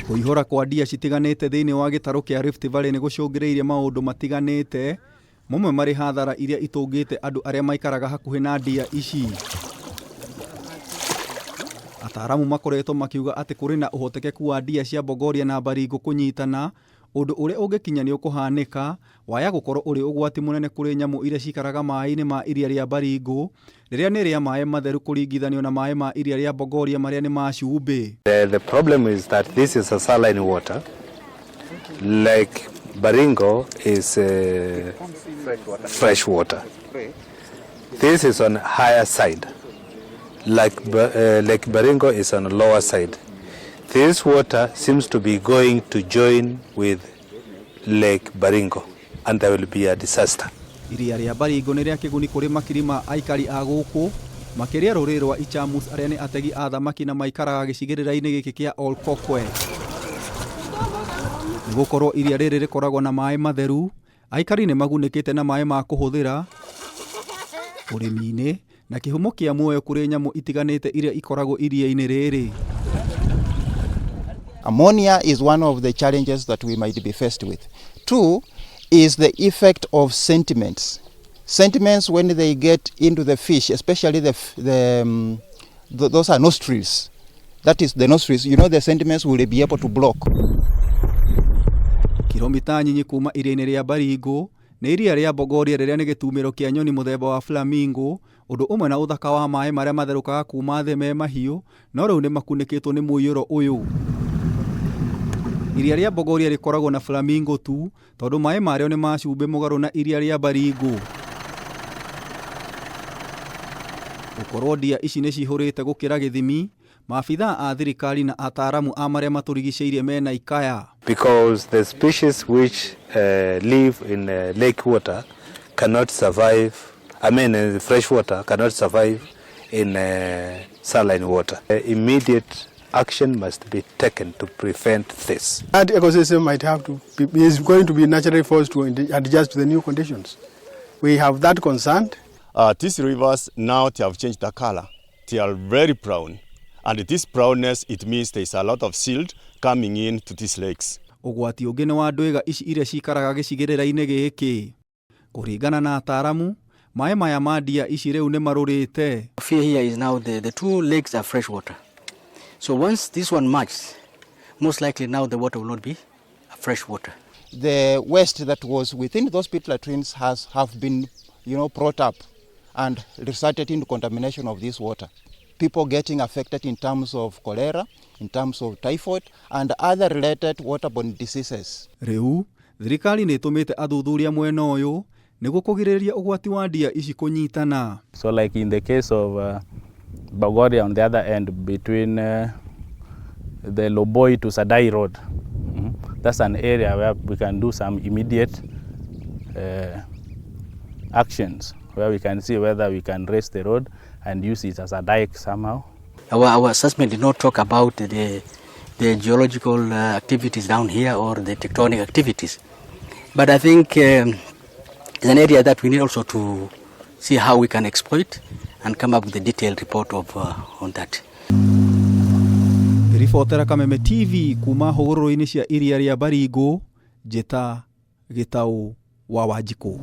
Kũihũra kwa ndia citiganĩte thĩinĩ wa gĩtarũ kĩa Rift Valley nĩ gũcũngĩrĩirie maũndũ matiganĩte, mamwe marĩ hathara iria itũngĩte andũ arĩa maikaraga hakuhĩ na ndia ici. Ataaramu makoretwo makiuga atĩ kũrĩ na ũhotekeku wa ndia cia Bogoria na Baringo kũnyitana, ũndũ ũrĩa ũngĩkinya nĩ ũkũhanĩka, waya gũkorwo ũrĩ ũgwati mũnene kũrĩ nyamũ iria cikaraga maĩ-inĩ ma iria rĩa Baringo, rĩrĩa nĩ rĩa maĩ matheru kũringithanio na maĩ ma iria rĩa Bogoria marĩa nĩ ma cumbĩ. The problem is that this is a saline water. Lake Baringo is fresh water. This is on higher side. Lake Baringo is on lower side. This water seems to be going to join with Lake Baringo and there will be a disaster. Iria rĩa Baringo nĩ rĩa kĩguni kũrĩ makiri ma aikari a gũkũ, makĩria rũrĩrĩ rwa Ichamus arĩa nĩ ategi a thamaki na maikaraga gĩcigĩrĩra-inĩ gĩkĩ kĩa Olkokwe. Nĩ gũkorwo iria rĩrĩ rĩkoragwo na maĩ matheru, aikari nĩ magunĩkĩte na maĩ ma kũhũthĩra ũrĩmi-inĩ na kĩhumo kĩa muoyo kũrĩ nyamũ itiganĩte iria ikoragwo iria-inĩ rĩrĩ. Ammonia is one of the challenges that we might be faced with. Two is the effect of sentiments. Sentiments, when they get into the fish, especially those are nostrils. That is the nostrils, the sentiments will be able to block. Kilomita nyinyi kuma iria-inĩ rĩa Baringo nĩ iria rĩa Bogoria rĩrĩa nĩ gĩtumĩro kĩa nyoni mũthemba wa flamingo, ũndũ ũmwe na ũthaka wa maĩ marĩa matherũkaga kuma thĩ me mahiũ, no rĩu nĩ makunĩkĩtwo nĩ mũiyũro ũyũ. Iria rĩa Bogoria rĩkoragwo na flamingo tu tondũ maĩ marĩo nĩ ma cumbĩ mũgarũ na iria rĩa Baringo. Gũkorwo ndia ici nĩ cihũrĩte gũkĩra gĩthimi, maabithaa a thirikari na ataaramu a marĩa matũrigicĩirie mena ikaya. Because the species which live in lake water cannot survive, I mean fresh water cannot survive in saline water. Immediate action must be taken to prevent this. That ecosystem might have to be, is going to be naturally forced to adjust to the new conditions. We have that concern. These rivers now they have changed the color. They are very brown. And this brownness, it means there is a lot of silt coming in to these lakes. Ũgwati ũngĩ nĩ wa ndwĩga ici iria cikaraga gĩcigĩrĩra-inĩ gĩkĩ. Kũringana na ataaramu, maĩ maya ma ndia ici rĩu nĩ marũrĩte. Fear here is now the two lakes are fresh water. So once this one merges, most likely now the water will not be fresh water. The waste that was within those pit latrines has have been, brought up and resulted in contamination of this water. People getting affected in terms of cholera, in terms of typhoid, and other related waterborne diseases. Rĩu, thirikari nĩ ĩtũmĩte athuthuria mwena ũyũ nĩguo kũgirĩrĩria ũgwati wa ndia ici kũnyitana. So like in the case of Bogoria on the other end between the Loboi to Sadai road, that's an area where we can do some immediate actions where we can see whether we can raise the road and use it as a dike somehow. Our assessment did not talk about the geological activities down here or the tectonic activities. But I think it's an area that we need also to see how we can exploit and come up with a detailed report on that. Ribotera Kameme TV kuma hũgũrũrũ-inĩ cia iria rĩa Baringo, Njĩta Gĩtaũ wa Wanjikũ.